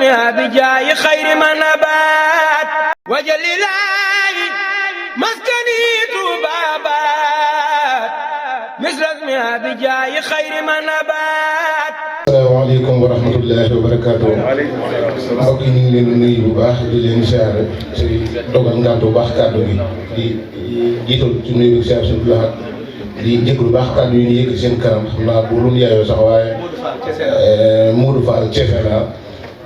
اسمها بجاي خير ما نبات وجل الله مسكني طبابات مثل اسمها بجاي خير ما نبات. asalaamaaleykum wa rahmatullahi wa barakaatu. mbokk yi ñu ngi leen di nuyu bu baax di leen siyaare ci dogal ngànt bu baax kàddu gi di jiital ci nuyu bi siyaare suñu laxat di jégalu baax kàddu yi ñu yëg seen kanam xam naa bu lu yaayoo sax waaye Modou Fall Cefe la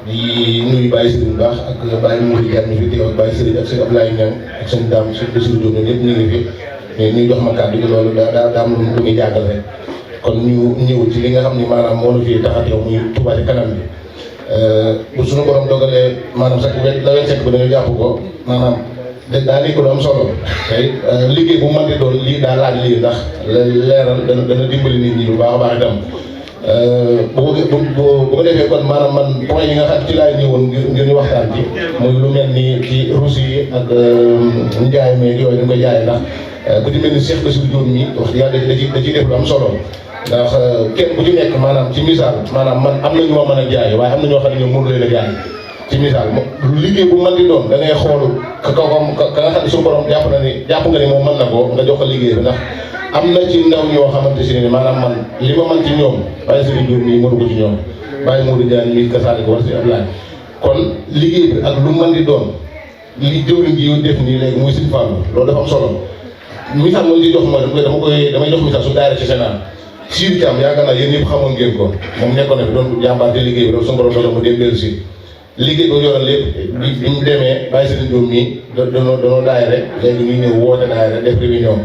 di nuyu Baye Serigne bu baax ak Baye Modou Diagne fi teew ak Baye Serigne ak sëñ Ablaye Niang ak sëñ Dame sëñ Bassirou Diop ñëpp ñu ngi fi mais ñu jox ma kàddu gi loolu daa am lu muy jàngal rek. kon ñu ñëw ci li nga xam ni maanaam moo la fi tax a teew muy Touba Ca Kanam bi bu suñu borom dogalee maanaam sax la 27 ba dañoo jàpp ko maanaam daa nekk lu am solo tey liggéey bu mën di doon lii daa laaj lii ndax leeral dana dimbali nit ñi bu baax a baax itam bu ko defee kon maanaam man point yi nga xam ci laay ñëwoon ngir ñu waxtaan ci muy lu mel ni ci Russie yi ak njaay meeg yooyu dañ koy jaayee ndax ku ci mel ni Cheikh Bassirou Diop mi wax dëgg yàlla da ciy def lu am solo. ndax kenn ku ci nekk maanaam ci misaal maanaam man am na ñu ma mën a jaay waaye am na ñoo xam ne ñoom mënu leen a jaay ci misaal liggéey bu mën di doon da ngay xool ka nga xam ne suñu borom jàpp nga ni moom mën na ko nga jox ko liggéey bi ndax am na ci ndaw ñoo xamante si ne maanaam man li ma mën ci ñoom bàyyi Serigne Diop mii mënu ko ci ñoom bàyyi Modou Diagne mii kasaale ko war si Ablaye kon liggéey bi ak lu mën di doon li jëwriñ ji def nii léegi muy Serigne Fallou loolu dafa am solo misaal mooy di jox mooy damay jox misaal su daara ci Sénat Sidi Thiam yaakaar naa yéen ñëpp xamoon ngeen ko moom nekkoon na fi doon jàmbaar te liggéey bi doon suñu borom dogal ma dem dellu si liggéey ko yoroon lépp bi ñu demee bàyyi Serigne Diop mii danoo daay rek léegi ñu ñëw woote daay rek def réunion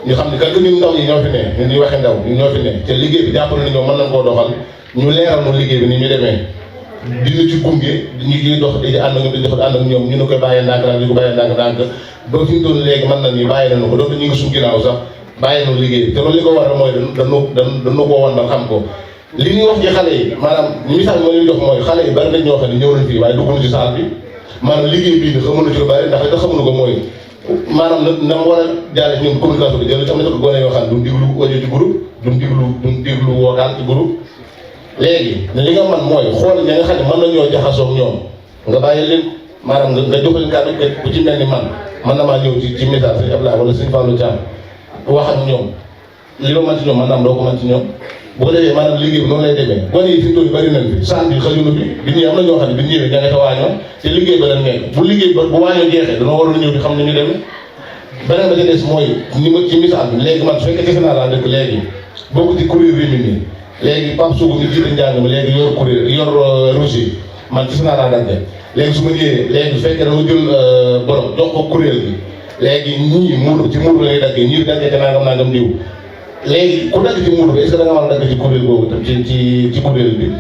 ñu xam ne kat ñun ndaw ñi ñoo fi ne ñun ñuy waxe ndaw ñun ñoo fi ne te liggéey bi jàpp na ñoom mën nañ koo doxal ñu leeral nu liggéey bi ni muy demee dina ci gunge ñu ciy dox di ànd ak ñoom di dox ànd ak ñoom ñu ne koy bàyyee ndànk di ko bàyyee ndànk ba fi ñu doon léegi mën nañ ni bàyyi nañu ko doon ñu ngi suñu ginnaaw sax bàyyi noonu liggéey bi te loolu li ko waral mooy dañu koo wan ba xam ko li ñuy wax ci xale yi maanaam misaal moo leen jox mooy xale yi bari nañ ñoo xam ne ñëw nañ fii waaye dugguñu ci saal bi maanaam liggéey bii ni xamuñu ci lu bari ndax li tax xamuñu ko mooy maanaam na mu war a jaale ci ñoom communication bi jël am na ko gone yoo xam ne duñ diglu audio ci groupe duñ diglu vocal ci groupe léegi li nga man mooy xool ña nga xam ne mën nañoo jaxasoo ak ñoom nga bàyyi leen maanaam nga jox leen kàddu bu ci mel ni man na maa ñëw ci message Serigne Ablaye wala Serigne Fallou Thiam wax ak ñoom li ma mën ci ñoom maanaam doo ko mën ci ñoom bu ko defee maanaam liggéey bi noonu lay demee gone yi fi mu toll bari nañ fi sant bi xëjunu fi bi ñëwee am na ñoo xam ne bi ñëwee ña nga ca waañoo te liggéey ba lañ nekk bu liggéey ba bu waañoo jeexee dañoo waroon ñëw di xam ne ñu demee beneen ba ca des mooy ni ma ci misaal bi léegi man su fekkee defe naa laa dëkk léegi bokk ci kuréel réew mi léegi Pape Sougou mi jiite njàng mi léegi yor kuréel yor Russie man defe naa laa dagge léegi su ma ñëwee léegi su fekkee dama jël borom jox ko kuréel bi léegi ñii muur ci muur la ñuy daggee ñii daggee te nangam diw léegi ku dagg ci muur bi est-ce que da nga mën a dagg ci kuréel boobu tam ci kuréel bi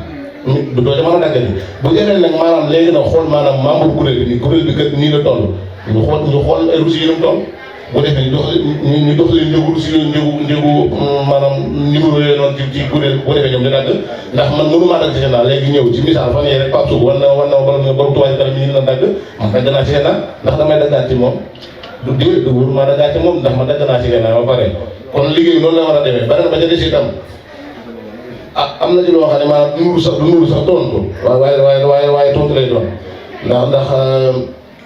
du doo ca mën a dagg bi bu jëlee nag maanaam léegi nag xool maanaam membre kuréel bi nii kuréel bi kat nii la toll ñu xool ay Russie yi la mu toll bu defee ñu dox leen njëgu Russie njëgu maanaam numéro yooyu noonu ci kuréel bu defee ñoom di dagg ndax man mënu maa dagg ci Sénat léegi ñëw ci misaal fan yee rek Pape Sougou war na borom Touba Ca Kanam mi ngi na dagg man dagg naa ci Sénat ndax damay daggaat ci moom du diwee du wóor maa daggaat ci moom ndax ma dagg naa ci Sénat ba pare kon liggéey noonu la war a demee bari na ba ca des itam am na ci loo xam ne maanaam du nuru sax tontu waaye tontu lay doon ndax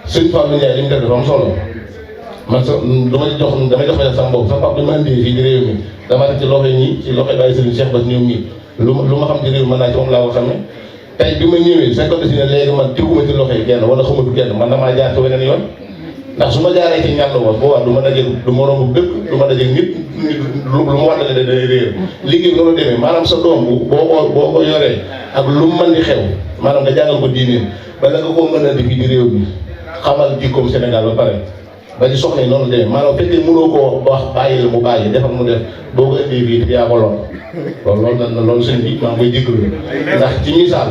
sëñ Fallou Ndiaye li mu def dafa am solo man sax damay jox sama bopp sama papa bi ma indi fii di réew mi dama teg ci loxo ñi ci loxo Baye Serigne Cheikh Bass ñoom ñii lu ma xam ci réew mën naa ci moom laa ko xamee tey bi ma ñëwee fekkoon si ne léegi man teguma ci loxo yi kenn wala xamatu kenn man damaa jaar ci weneen yoon ndax su ma jaaree ci ñàll woon boobaa du ma dajeeg du ma romb dëkk du ma dajeeg nit lu ma wàttale da day réer liggéey bi noonu demee maanaam sa doom boo ko yoree ak lu mu mën di xew maanaam nga jàngal ko diineen bala nga koo mën a indi fii di réew mi xamal jikkoom Sénégal ba pare ba ci soxna yi noonu la demee maanaam fekkee mënoo koo wax bàyyi la mu bàyyi defal mu def boo ko indee fii yaa ko lool loolu sëñ bi maa ngi koy jégalu ndax ci misaal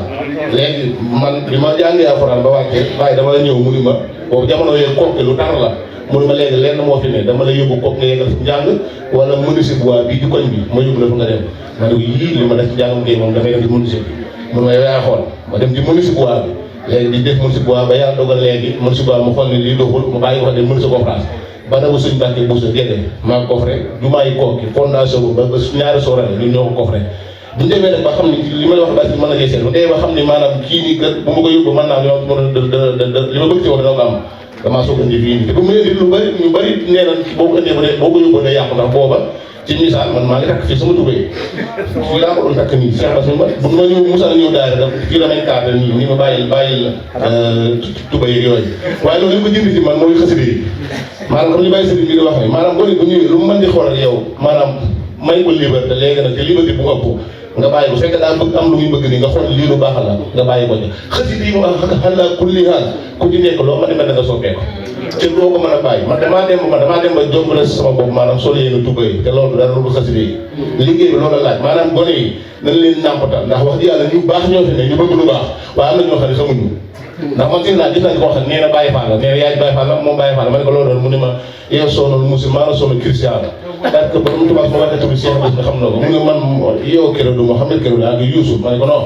léegi man bi ma jàngee alxuraan ba wàccee waaye dama ñëw mu ni ma boobu jamono yooyu kooku lu tar la mu ni ma léegi lenn moo fi ne dama la yóbbu kooku nga yeggal si njàng wala menuisier bois bii ci koñ bi ma yóbbu la fa nga dem ma ne ko yii li ma def ci njàngam kay moom damay dem ci menuisier bi mun ma yow yaa xool ma dem ci menuisier bois bi léegi di def menuisier bois ba yàlla dogal léegi menuisier bois mu xool ne lii doxul mu bàyyi ko fa dem menuisier conférence ba dafa suñ Mbàkke Buso Gédé maa ko coffré jumaa yi kooki fondation ba ñaari soorale ñun ñoo ko coffré bu ñu demee nag ba xam ni li may wax basi mën na geeseel bu demee ba xam ni maanaam kii nii kat bu ma ko yóbbu mën naa li ma bëgg ci wax dana ko am damaa soog a indi fii nii te bu mu indi lu bëri ñu bëri nee na boo ko indee boo ko yóbboo day yàqu ndax booba ci misaal man maa ngi takk fii sama tubéy fii laa ko doon takk nii Cheikh Bass mi ma bu ma ñëw Moussa ñëw daara da fii damay kaata nii ni ma bàyyil tubéy yooyu waaye loolu li ko jënd ci man mooy xasida yi maanaam comme li bàyyi sëriñ bi di wax ni maanaam gone bu ñëwee lu mu mën di xoolal yow maanaam may ko liberté léegi nag te liberté bu ëpp nga bàyyi ko fekk daa bëgg am lu muy bëgg nii nga xool lii lu baax la nga bàyyi ko ci xasida yi ma wax xalaa kulli haal ku ci nekk loo ma demee da nga soppeeku te doo ko mën a bàyyi man damaa dem ba jombale sama bopp maanaam sol yéen a tubay te loolu dara lu xasida yi liggéey bi loolu la laaj maanaam gone yi nañ leen nàmpatal ndax wax di yàlla ñu baax ñoo fi ne ñu bëgg lu baax waaye am na ñoo xam ne xamuñu ndax man gis nañ ko wax nee na Baye Fall la nee na yaay Baye Fall la moom Baye Fall la ma ne ko loolu doon mu ne ma yow sonal musulman la sonal christian la parce que borom tubaab ma waxee tamit Cheikh Bass nga xam na ko mu ne man yow kero du Mouhamed kero daa ngi Youssouf ma ne ko non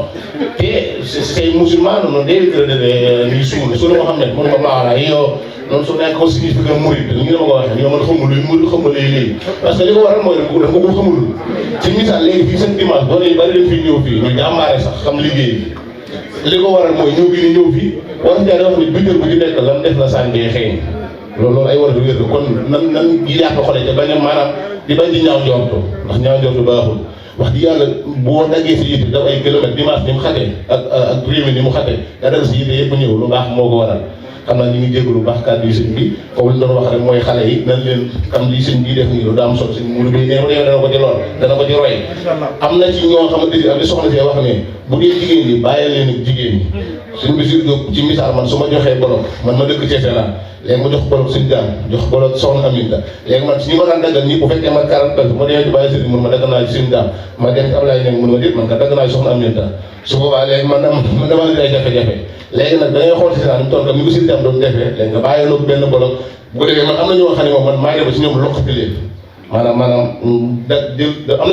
te say musulman noonu day créé ni suul Mouhamed mu ne ma maawala yow noonu su nekk ko signifie murid ñu ne ma ko waxee ñu ne man xamul luy murid xamul lay léegi parce que li ko waral mooy daf ko xamul ci misaal léegi fii seen dimanche doon yi bari dañ fii ñëw fii ñu jàmbaare sax xam liggéey li ko waral mooy ñëw gi ni ñëw fii war jaay wax ni bindal bu ci nekk lan def la sànni xëy loolu ay war a wér kon nan yàq xole ca bañ a maanaam di bañ di ñaaw njortu ndax ñaaw njortu baaxul wax di yàlla boo daggee si yitte daf ay kilomètres dimanche ni mu xatee ak réew ni mu xatee nga dagg si yitte yëpp ñëw lu baax moo ko waral xam naa ñu ngi jégalu baax kàddu yi sëñ bi foofu li doon wax rek mooy xale yi nan leen xam lii sëñ bi def nii lu daa am solo sëñ mulu bi nee dana ko ci lool dana ko ci roy am na ci ñoo xamante ni am li soxna see wax ne bu dee jigéen ñi bàyyi leen ak jigéen ñi suñ bi surtout ci misaal man su ma joxee bolok man ma dëkk Ceese naa léegi ma jox bolok sëñ Daan jox bolok soxna Aminta léegi man si ñi ma daan daggal ñi bu fekkee man 40 personnes ma demee ci bàyyi sëriñ mun ma dagg naa ci sëñ Daan ma dem ci Ablaye Ñang mun ma déet man ka dagg naa ci soxna Aminta su boobaa léegi man dama leen ay jafe-jafe léegi nag da ngay xool si saa ni mu toll mi ko sëñ Daan doon defee léegi nga bàyyi loolu benn bolok bu ko defee man am na ñoo xam ne moom man maa ngi dem ci ñoom loqati leen maanaam am na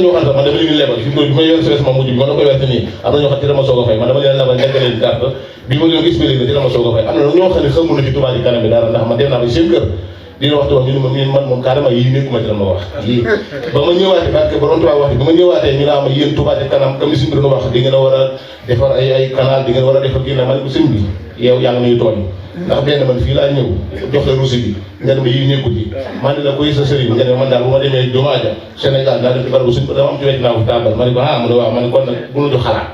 ñoo xam ne man dama leen lebal fi bi ma yor service ma mujj bi ma la koy werte nii am na ñoo xam ne ci dama soog a fay man dama leen lebal nekk leen carte bi ma leen expliqué ci dama soog a fay am na ñoo xam ne xamuñu ci Touba Ca Kanam bi dara ndax man dem naa ba seen kër dina waxtu wax ñu ne ma man moom carrément yii nekkuma ci la ma wax yii ba ma ñëwaatee parce que borom Touba wax bi ba ma ñëwaatee ñu naa ma yéen Touba Ca Kanam comme si doon wax di ngeen a war a defar ay canal di ngeen war a defar kii na man ko sëñ bi yow yaa ngi nuy tooñ ndax benn man fii laa ñëw jox la rusi bi nga ne ma yii nekku ci man ne la koy sa sëriñ nga ne man daal bu ma demee jumaa ja Sénégal daa def ci barabu suñ dama am ci wet naa ko tàmbal ma ne ko mu ne waaw ma ne kon nag bu ñu jox xalaat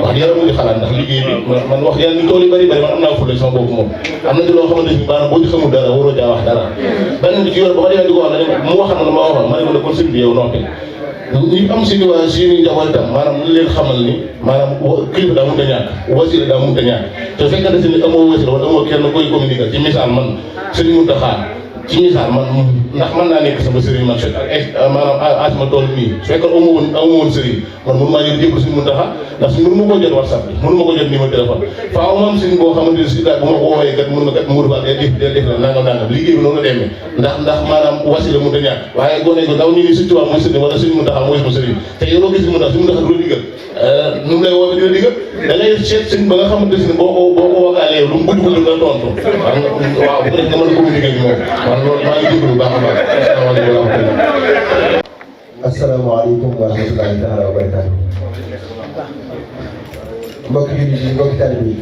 wax yàlla mu ngi xalaat ndax liggéey bi man wax yàlla ni tool yi bari man am naa fulla sama bopp moom am na ci loo xamante ni maanaam boo ci xamul dara waroo jaa wax dara benn bi ci yoon ba ma demee di ko wax mu waxal ma waxoon ma ne ko ne kon sëñ bi yow noppi ñu am si waa si ñu njaboot itam maanaam ñu leen xamal ni maanaam kilifa daa mënut a ñàkk wasila daa mënut a ñàkk te fekkante si ni amoo wasila wala amoo kenn koy communiquer ci misaal man sëñ mënut a xaar ci misaal man ndax mën naa nekk sama sëriñ man maanaam asma tool nii su fekkee amu woon sëriñ man mënu maa ñëw jébal suñu mënut a xaar ndax suñ mënu ma koo jot WhatsApp bi mënu ma ko jot numéro téléphone faaw ma am sëriñ boo xamante ni si daal bu ma ko woowee kat mën na kat muur ba def la nangam liggéey bi noonu la demee ndax maanaam wasila mënut a ñàkk waaye gone ko daw ñu ni suñ tubaab mooy sëriñ wala suñu mënut a xaar mooy sama sëriñ te yow loo gis mënut a suñu mënut a xaar du la digal nu mu lay woowee dina digal da ngay seet sëriñ ba nga xamante ni boo ko wakaalee lu mu gudd nga tontu waaw bu ko def nga mën a communiquer ak moom man loolu maa ngi déglu bu baax a baax asalaamaaleykum wa rahmatulahi taala wa barakaatu mbokki jullit yi mbokki taalibe yi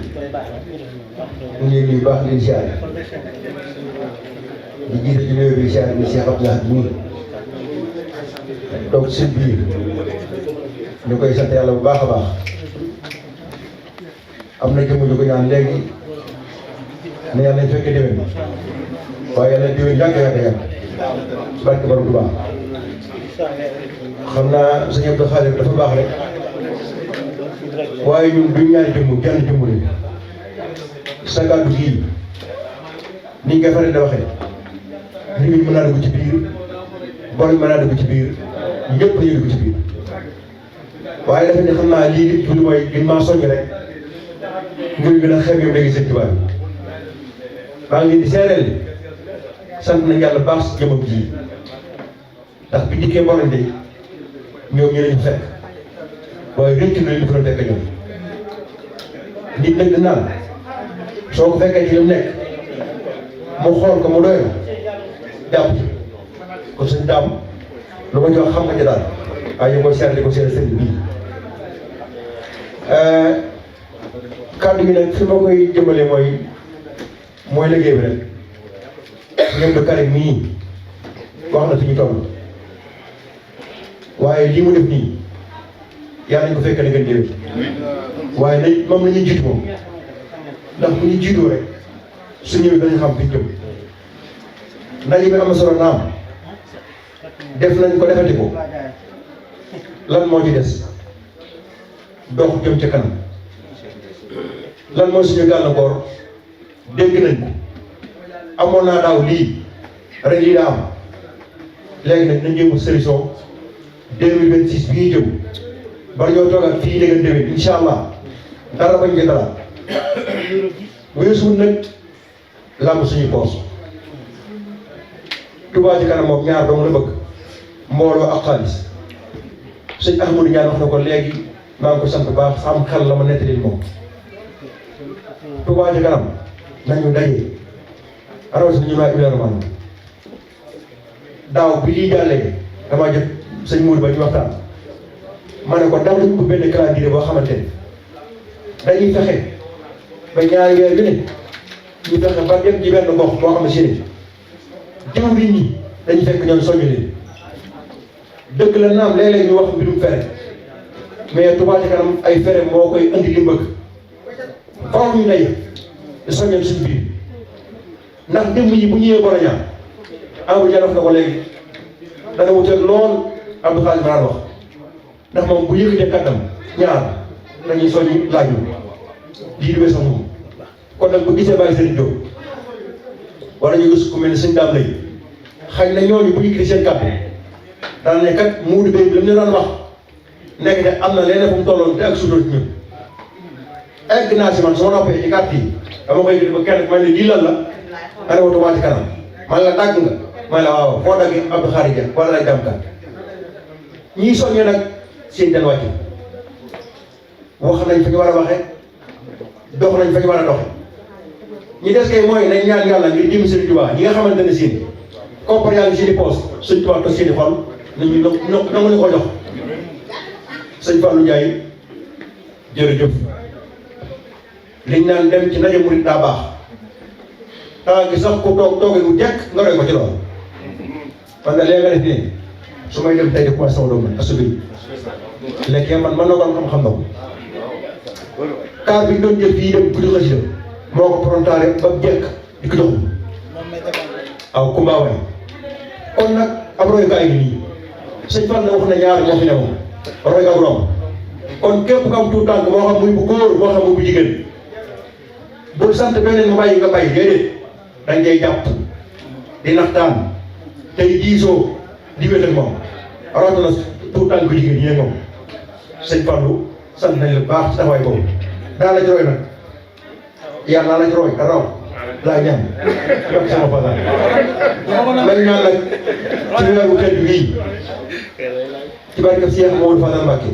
ñu ngi nuyu baax di ziar di jiite ci nuyoo bi ziar bi Cheikh Abdoulaye mi toog ci biir ñu koy sant yàlla bu baax a baax am na jëmm ju ko ñaan léegi ne yàlla nañ fekkee déwén waaye yàlla déwén yàgg barke borom Tuubaa xam naa sëñ Abdou Khadir dafa baax rek waaye ñun duñ ñaari jëmm genn jëmm lañ sa kàddu gii ni nga faral di waxee nit ñi mën naa dugg ci biir bor mën naa dugg ci biir ñëpp dañuy dugg ci biir waaye dafa ne xam naa lii du mooy li maa soññ rek ngir gën a xeeb yow léegi sëñ Tuubaa maa ngi di seereel sant nañ yàlla baax si jëmam ji ndax bi dikkee mbooloo de ñoom ñu lañu fekk waaye rëcc na li fa doon fekk ñoom nit nag dinaan soo ko fekkee ci li mu nekk mu xool ko mu doy jàpp ci kon suñ daam lu ma jox xam nga ci daal waaye ñu koy seetli ko seen sëriñ bii kàddu gi nag fi ma koy jëmale mooy liggéey bi rek ñoom de Karim mii wax na fi ñu toll waaye lii mu def nii yàlla nañ ko fekk na gën déwén waaye nañ moom la ñuy jiitu moom ndax bu ñu jiitoo rek su ñëwee dañu xam fi ñu jëm ndaje bi am na solo naam def nañ ko defati ko lan moo ci des dox jëm ca kanam lan mooy suñu gàllankoor dégg nañ ko amoon naa daaw lii ren lii daa am léegi nag nañ jéem solution 2026 bii jëm bala ñoo toogaat fii léegi déwén incha allah dara bañ ci dara weesuwul nag làmb suñu poos Touba ci kanam moom ñaar dong la bëgg mbooloo ak xaalis sëñ Ahmadou Ndiaye wax na ko léegi maa ngi ko sant baax am xel la ma nettali moom Touba ci kanam nañu daje rawatina ñu waa Ibrahima daaw bi lii jàllee damaa jot sëñ Mourou ba ñu waxtaan ma ne ko daaw dañu ko benn calendrier boo xamante ne dañuy fexe ba ñaari weer yu ne ñu fexe ba dem ci benn gox boo xam ne si ne jiw nit ñi dañuy fekk ñoom soññu leen dëgg la naam léeg-léeg ñu wax mbirum fere mais Touba ci kanam ay fere moo koy andi li mu bëgg faaw ñu daje di soññal suñu biir ndax démb yi bu ñëwee Boroña Amadou Dia wax na ko léegi dana wuteeg lool Abdou Khadim daan wax ndax moom bu yëkkatee kàddam ñaar dañuy soññi laaj ñu lii di weesu moom kon nag bu gisee bàyyi seen jóg wala ñu gis ku mel ni sëñ Dame lay xëy na ñooñu bu ñu gisee seen kàddu daan ne kat muudu béy bi la ñu daan wax nekk ne am na leneen fu mu tolloon te ak suutal ci ñun egg naa si man soo noppee ci kàtt yi dama koy gis ba kenn man ne lii lan la nga ne ma Touba ci kanam man la dagg nga man la waaw foo dagg Abdou Khari Dia wala lay dem kat ñii soññee nag seen den wàcc wax nañ fa ñu war a waxee dox nañ fa ñu war a doxe ñi des kay mooy nañ ñaan yàlla ngir jëm Sëriñ Tuubaa ñi nga xamante ne seen koppar yaa ngi seen i poos Sëriñ Tuubaa tos seen i xol nañu nangu ñu ko jox sëñ Fallou Ndiaye jërëjëf liñ naan dem ci ndaje murit daa baax taa gi sax ku toog toogee bu jekk nga roy ko ci loolu man nga léegi nga def nii su may dem tey de commencé sama doom man asubi léegi man na ko xam-xam na ko kaar bi ñu doon jël fii dem guddi xasida moo ko prontaare ba jekk di ko joxum aw Kumba waay kon nag ab royukaay ngi nii sëñ Fall na wax na ñaar moo fi ne moom roy ak rom kon képp ku am tuut tànk moo xam muy bu góor moo xam muy bu jigéen bul sant beneen mu bàyyi nga bàyyi déedéet dañ koy jàpp di naxtaan tey diisoo di wéet ak moom rawatina tuut tànk bu jigéen ñi moom sëñ Fallu sant nañ la baax ci taxawaay boobu daa la ci roy nag yàlla la ci roy ka raw laa ñaan yokk sama fasal lañ ñaan nag ci weeru tedd wii ci barke Cheikh Mamadou Fadal Mbacké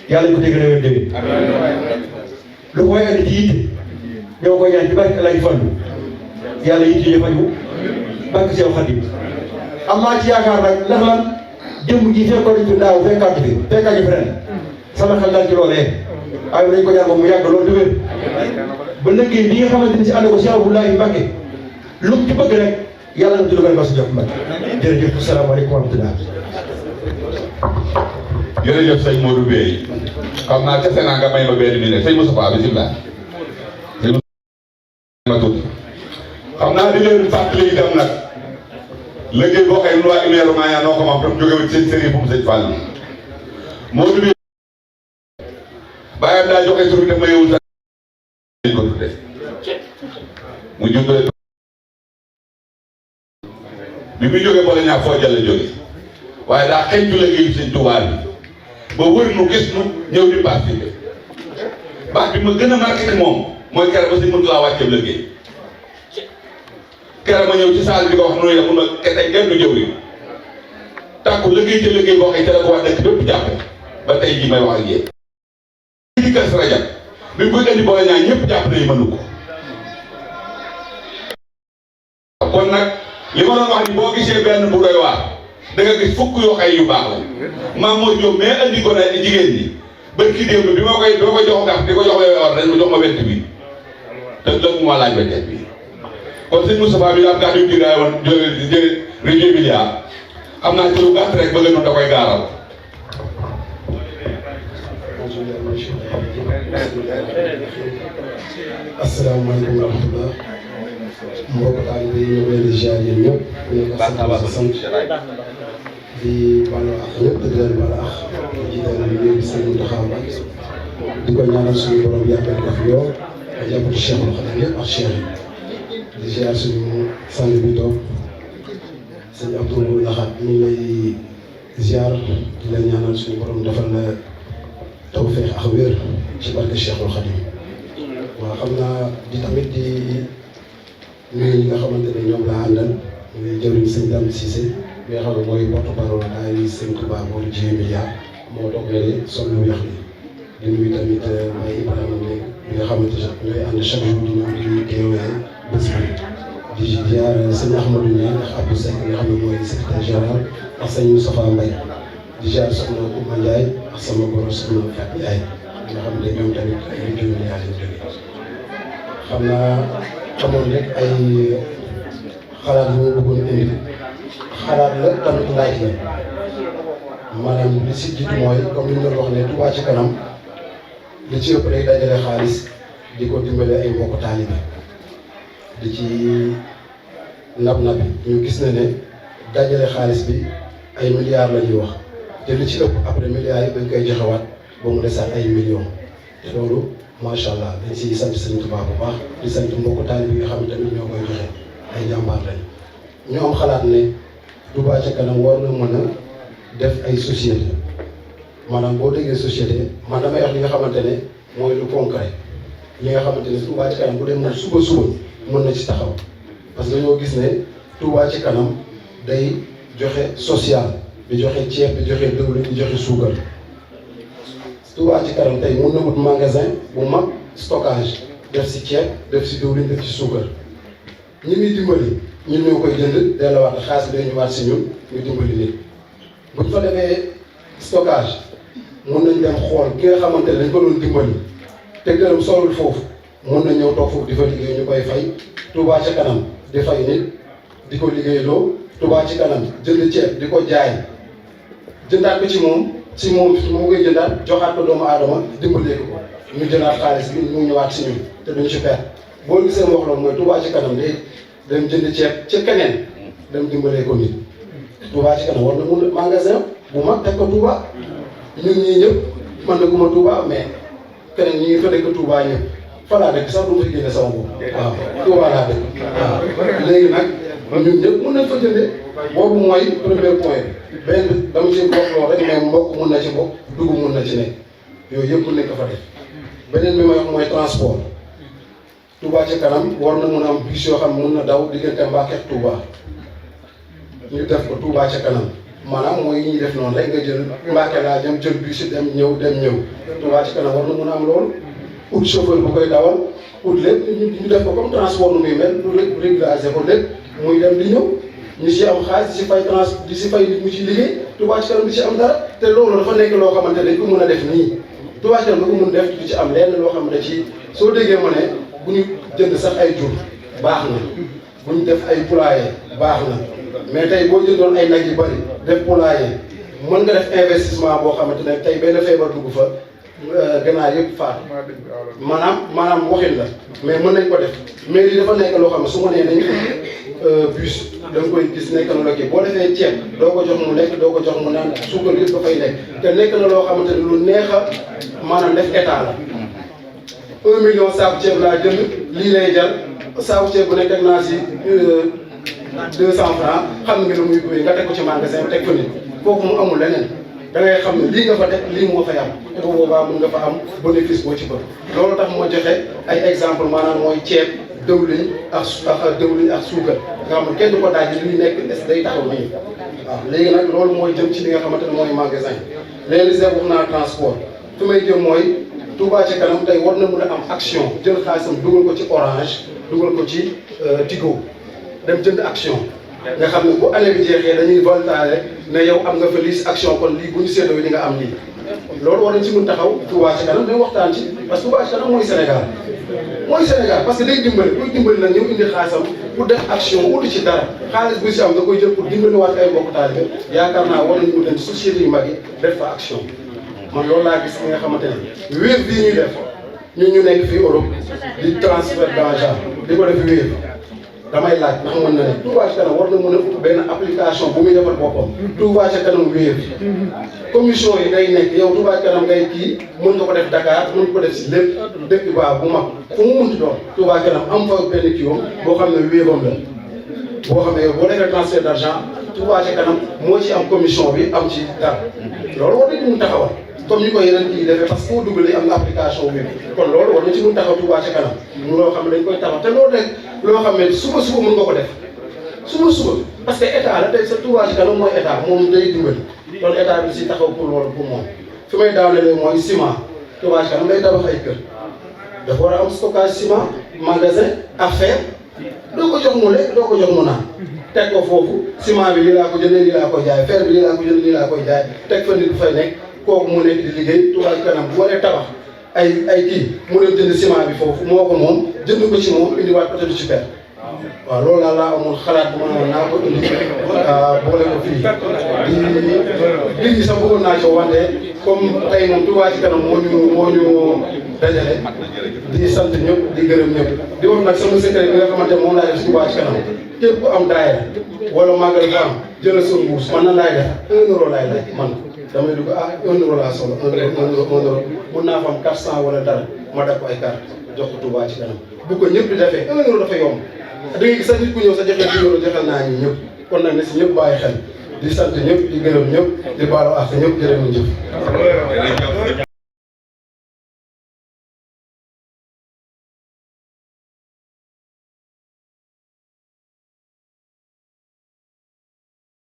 yàlla ñu ko dégg na wér déwén lu koy andi ci yitte ñoo koy ñaan ci barke Alaaji Fallu yàlla yitte ñu faju barke Cheikh Khadim am naa ci yaakaar nag ndax lan jëmm ji fekkoon nañ fi daaw fekkaat fi fekkaat fi ren sama xel daal ci loolee waaye dañ ko ñaan moom mu yàgg loolu déwén ba liggéey bi nga xamante ni si ànd ko Cheikh Abdoulaye Mbacké lu mu ci bëgg rek yàlla na ci dugal ba si jox Mbacké jërëjëf asalaamaaleykum wa rahmatulah. jërëjëf sëñ Modou Bey xam naa ca Sénat nga may ma benn minute sëñ Moustapha bisimilah. sëñ Moustapha ma tuuti xam naa di leen fàttali itam nag liggéey boo xëy na waa Imeeru Maaya noo ko moom tam jóge wu seen sëriñ bu mu sëñ Fall Modou Bey bàyyam daa joxe tur bi def ma yowul sax ko tudde mu juddoo bi muy jógee boole ñaar foo jële jóge waaye daa xëy ju liggéeyu sëñ Tuubaa bi ba wër nu gis nu ñëw di participer baax bi ma gën a marqué ci moom mooy keroog ba si mënut laa wàcceeb liggéey keroog ma ñëw ci saal bi ko wax noonu la mun na tey kenn du jëw yi tàkku liggéey ca liggéey boo xëy te la ko waa dëkk bépp jàppe ba tey jii may wax ak yéen di Kazu Rajab bi mu koy indi boole ñaar ñëpp jàpp nañu mënu ko kon nag li ma doon wax ni boo gisee benn bu doy waar da nga gis fukk yoo xay yu baax la Maam Mor Diop mais andi ko na jigéen ñi barki démb bi ma koy jox gax di ko jox wewe or dañ ma jox ma wett bi te dëgg moo laaj wettet bi kon sëñ Moustapha bi am kàddu gi daay woon jële rajo Bilia xam naa ci lu gàtt rek ba nga da koy gaaral. asalaamaaleykum wa rahmatulah mbokk taalibe yi ñu ngi leen di ziar yéen ñëpp ñu sant di balu ak ñëpp di leen balu ak di jiital liggéey bi sëñ Mountakha Mbacké di ko ñaanal suñu borom yàggal ko fi yow ak njabootu Cheikhul Khadim yëpp ak Cheikh yi di ziar suñu sang bi toog sëñ Abdou Lahad ñu ngi lay ziar di leen ñaanal suñu borom defal la tawfeex ak wér ci barke Cheikhul Khadim waaw xam naa di tamit di nuyu ñi nga xamante ne ñoom laa àndal muy jëriñ sëñ Dame Cissé bi nga xam ne mooy porte-parole daay sëñ Touba boolu Dieng milliard moo toog ne sol lu weex li di nuyu tamit may Ibrahima Mbengue bi nga xamante ne ñooy ànd chaque jour di ñëw di teewee bés bi di ziar sëñ Ahmadou Niang ak Abdou Seck nga xam ne mooy secrétaire général ak sëñ Moustapha Mbaye di ziar soxna Ouma Ndiaye ak sama goro soxna Fatou Ndiaye nga xam ne ñoom tamit ay Dieng milliard lañ jógee xam naa xamoon rek ay xalaat yu ma bëggoon indi xalaat la tamit laaj la maanaam li si jiitu mooy comme li ñu doon wax ne Touba ci kanam li ci ëpp day dajale xaalis di ko dimbale ay mbokk taalibe di ci nab bi ñu gis na ne dajale xaalis bi ay milliards la ñuy wax te li ci ëpp après milliards yi dañ koy joxewaat ba mu desaat ay millions te loolu macha allah dañ siy sant Sëriñ Tuubaa bu baax di sant mbokku taalibe yi nga xam ne tamit ñoo koy joxe ay jàmbaar lañ ñu am xalaat ne Touba ca kanam war na mën a def ay société maanaam boo déggee société man damay wax li nga xamante ne mooy lu concret li nga xamante ne Touba ca kanam bu dee moom suba mën na ci taxaw parce que dañoo gis ne Touba ci kanam day joxe social di joxe ceeb di joxe dëwlin di joxe suukar. Touba ci kanam tey mun na wut magasin bu mag stockage def si ceeb def si diwlin def ci suukar ñi muy dimbali ñun ñoo koy jënd delluwaat xaalis bi dañu waat si ñun ñu dimbali nit bu ñu fa defee stockage mun nañ dem xool ki nga xamante ne dañ ko doon dimbali te gërëm solul foofu mun nañ ñëw toog foofu di fa liggéey ñu koy fay Touba ci kanam di fay nit di ko liggéeyloo Touba ci kanam jënd ceeb di ko jaay jëndaat ko ci moom. si moom moo koy jëndaat joxaat ko doomu aadama dimbalee ko ñu jëlaat xaalis bi mu ñëwaat si ñun te duñ ci perte boo gisee wax loolu mooy Touba ci kanam day dem jënd ceeb ca keneen dem dimbalee ko nit Touba ci kanam war na mun magasin bu mag teg ko Touba ñun ñii ñëpp man na guma Touba mais keneen ñi ngi fa dëkk Touba ñëpp fa laa dëkk sax du ma fi génne sama bopp waaw Touba laa dëkk waaw léegi nag ñun ñëpp mun nañ fa jëndee boobu mooy premier point benn dama ci bokk loolu rek mais mbokk mun na ci bokk dugub mun na ci nekk yooyu yëpp mun nañ ko fa def beneen bi may wax mooy transport Touba ci kanam war na mun a am bus yoo xam mun na daw diggante Mbàkke ak Touba ñu def ko Touba ci kanam maanaam mooy yi ñuy def noonu rek nga jël Mbàkke laa jëm jël bus yi dem ñëw Touba ci kanam war na mun a am loolu ut chauffeur bu koy dawal ut lépp ñu def ko comme transport nu muy mel lu régulariser ko lépp muy dem di ñëw ñu si am xaalis di si fay nit mu ci liggéey Touba ci kanam di ci am dara te loolu dafa nekk loo xamante ne dañ ko mën a def nii Touba ci kanam da ko mën def di ci am lenn loo xam ne ci soo déggee ma ne bu ñu jënd sax ay jur baax na bu ñu def ay poulailler baax na mais tey boo jëndoon ay nag yu bari def poulailler mën nga def investissement boo xamante ne tey benn feebar dugg fa ganaar yëpp faatu maanaam waxin la mais mën nañ ko def mais lii dafa nekk loo xam ne su ma nee nañ bus da nga koy gis nekk na la kii boo defee ceeb doo ko jox mu lekk doo ko jox mu naan suukar yëpp dafay nekk te nekk na loo xamante ne lu neex a maanaam def état la 1 million saaku ceeb laa jënd lii lay jar saaku ceeb bu nekk teg naa si 200 francs xam nga lu muy góoy nga teg ko ci magasin teg ko nit kooku mu amul leneen da ngay xam ne lii nga fa teg lii moo fay am te bu boobaa mën nga fa am bénéfice boo ci bëgg loolu tax moo joxe ay exemple maanaam mooy ceeb dëwlin ak suukar nga xam ne kenn du ko daaj li ñu nekk day taxaw nii waaw léegi nag loolu mooy jëm ci li nga xamante ne mooy magasin léegi wax naa transport fi may jëm mooy Touba ci kanam tey war na mën a am action jël xaalisam dugal ko ci Orange dugal ko ci Tigo dem jënd action nga xam ne bu année bi jeexee dañuy volontaire ne yow am nga fa lii action kon lii bu ñu séddoo di nga am lii loolu war nañ ci mën taxaw Touba Ca Kanam dañu waxtaan ci parce que Touba Ca Kanam mooy Sénégal parce que day dimbali kuy dimbali nag ñëw indi xaalisam pour def action wuti ci dara xaalis bu si am da koy jël pour dimbali waat ay mbokk taalibe yaakaar naa war nañu dem société yu mag yi def fa action man loolu laa gis nga xamante ne wéer bii ñuy def ñun ñu nekk fii Europe di transfert d'argent di ko def wéer damay laaj ndax mën na ne Touba Ca Kanam war na mën a ut benn application bu muy defal boppam Touba Ca Kanam wéer commission yi ngay nekk yow Touba Ca Kanam ngay kii mën nga ko def Dakar mën nga ko def si lépp dëkk baa bu mag fu mu munti doon Touba Ca Kanam am fa benn kii boo xam ne wéeram la boo xam ne yow boo defee transfert d'argent Touba Ca Kanam moo ci am commission bi am ci dara loolu war nañu mun taxawal comme ni ko yeneen kii defee parce que foo dugalee am na application bi kon loolu war na ci mun taxaw Touba Ca Kanam mu loo xam ne dañ koy taxaw te loolu rek loo xam ne suba mën nga ko def suba parce que état la tey sa Touba Ca Kanam mooy état moom day dimbali kon état bi si taxaw pour loolu pour moom fi may daanelee mooy ciment Touba Ca Kanam day tabax ay kër dafa war a am stockage ciment magasin affaire doo ko jox mu lekk doo ko jox mu naan teg ko foofu ciment bi lii laa ko jëndee lii laa koy jaay fer bi lii laa ko jëndee lii laa koy jaay teg fa nit bu fay nekk kooku mu nekk di liggéey Touba Ca Kanam bu waree tabax ay kii mu dem jënd ciment bi foofu moo ko moom jënd ko ci moom indiwaat peut-être ci per waaw loolu laa amul xalaat bu ma naa ko indi boole ko fii di sax bëggoon naa ci wante comme tey moom Touba Ca Kanam moo ñu dajale di sant ñëpp di gërëm ñëpp di wax nag sama secret bi nga xamante moom laa def si Touba Ca Kanam képp ku am daayira wala màggal ko am jëlal sa mbuus man nan laay def 1 euro laay laaj man damay dugg 1 euro laa soxla 1 euro mun naa fa am 400 wala dara ma def ko ay carte jox ko Touba Ca Kanam bu ko ñëpp di defee 1 euro dafa yomb da ngay gis sax nit ku ñëw sa joxe 10 euro joxal naa ñi ñëpp kon nag ne si ñëpp bàyyi xel di sant ñëpp di gërëm ñëpp di baalu àq ñëpp jërë ngeen jëf